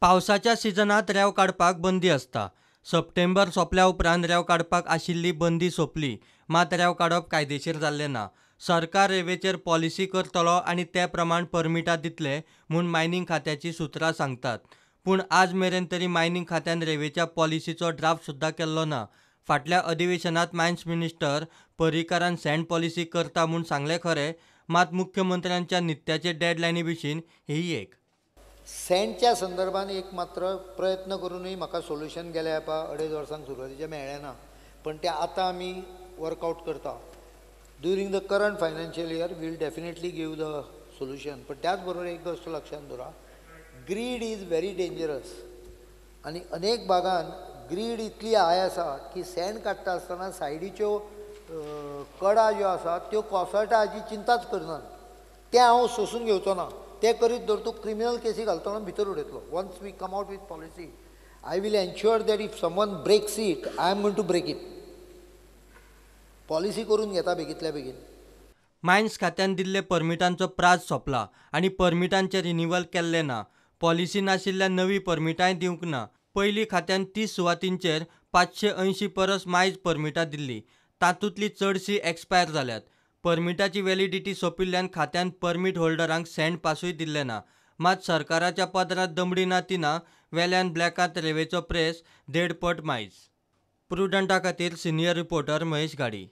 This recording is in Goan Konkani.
पावसाच्या सिजनांत रेंव काडपाक बंदी आसता. सप्टेंबर सोंपल्या उपरांत रेंव काडपाक आशिल्ली बंदी सोंपली. मात रेंव काडप कायदेशीर जाल्लें ना. सरकार रेंवेचेर पॉलिसी करतलो आनी ते प्रमाण परमिटां दितले म्हूण मायनींग खात्याचीं सुत्रां सांगतात. पूण आज मेरेन तरी मायनींग खात्यान रेंवेच्या पॉलिसीचो ड्राफ्ट सुद्दां केल्लो ना. फाटल्या अधिवेशनांत मायन्स मिनिस्टर पर्रीकारान सँड पॉलिसी करता म्हूण सांगलें खरें, मात मुख्यमंत्र्यांच्या नित्याचे डॅडलायनी भशेन हीय एक. सँडच्या संदर्भात एक मात्र प्रयत्न करूनय म्हाका सोल्युशन गेल्या पा 2.5 वर्सांक सुरवातीचें मेळ्ळें ना, पण तें आतां आमी वर्कआवट करता. During the current financial year we'll definitely give the solution. पण त्याच बरोबर एक गोश्ट लक्षांत दवरा, ग्रीड is very dangerous. आनी अनेक भागान ग्रीड इतली हाय आसा की सँड काडटा आसतना सायडीच्यो कडा ज्यो आसा त्यो कोसळटा हाची चिंताच करनात. तें हांव सोंसून घेवचो ना. तें करीत दर तूं क्रिमिनल केसी घालतलो, भितर उडयतलो. Once we come out with policy, I will ensure that if someone breaks it, I am going to break it. Policy करून घेता बेगीतल्या बेगीन. मायन्स खात्यान दिल्ले परमिटांचो प्राज सोंपला आनी परमिटांचें रिनिवल केल्लें ना. पॉलिसी नाशिल्ल्या नवीं परमिटांय दिवंक ना. पयलीं खात्यान 30 सुवातींचेर 580 परस मायज परमिटां दिल्लीं. तातूंतलीं चडशीं एक्सपायर जाल्यात. परमिटाची व्हॅलिडिटी सोंपिल्ल्यान खात्यान परमीट होल्डरांक सँड पासूय दिल्लें ना. मात सरकाराच्या पदरांत दमडी ना ती ना, वेल्यान ब्लॅकांत रेंवेचो प्रेस 1.5 पट मायज. प्रुडंटा खातीर सिनियर रिपोर्टर महेश घाडी.